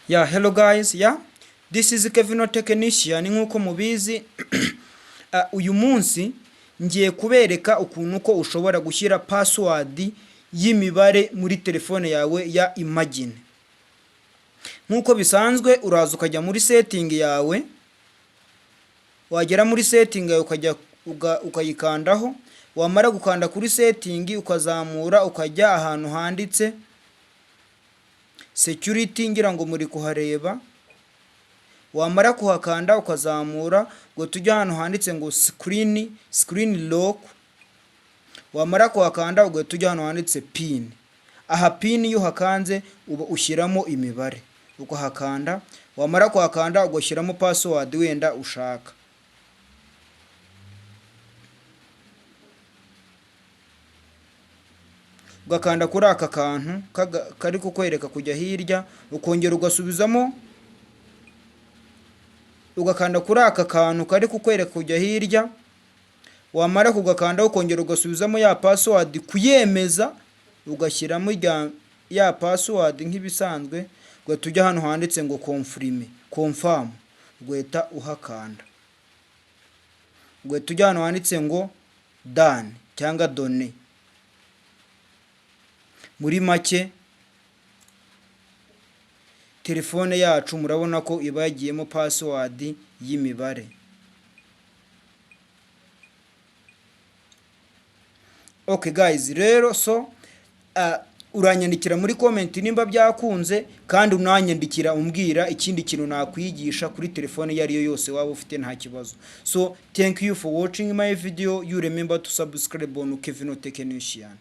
Yeah, hello guys, yeah. This is Kevin Technician. Nk'uko mubizi, uyu munsi ngiye kubereka ukuntu ko ushobora gushyira password y'imibare muri telefone yawe ya Imagine. Nk'uko bisanzwe, uraza ukajya muri setting yawe, wagera muri setting yawe ukajya ukayikandaho, wamara gukanda kuri setting ukazamura ukajya ahantu handitse security, ngira ngo muri kuhareba. Wamara kuhakanda ukazamura ngo tujye ahantu handitse ngo screen lock. Wamara kuhakanda ugahita ujya ahantu handitse PIN. Aha PIN iyo uhakanze uba ushyiramo imibare, ukahakanda. Wamara kuhakanda ugashyiramo password wenda ushaka, ugakanda kuri aka kantu kari kukwereka kujya hirya, ukongera ugasubizamo, ugakanda kuri aka kantu kari kukwereka kujya hirya. Wamara kugakanda ukongera ugasubizamo ya password kuyemeza, ugashyiramo ya password nk'ibisanzwe, ugahita ujya hano handitse ngo confirm, ugahita uhakanda, ugahita ujya ahantu handitse ngo done cyangwa done. Muri make, telefone yacu murabona ko iba yagiyemo password y'imibare. Okay guys, rero so uranyandikira muri comment nimba byakunze, kandi unanyandikira umbwira ikindi kintu nakwigisha kuri telefone iyo ariyo yose waba ufite, nta kibazo. So thank you for watching my video. You remember to subscribe on Kevin Technician.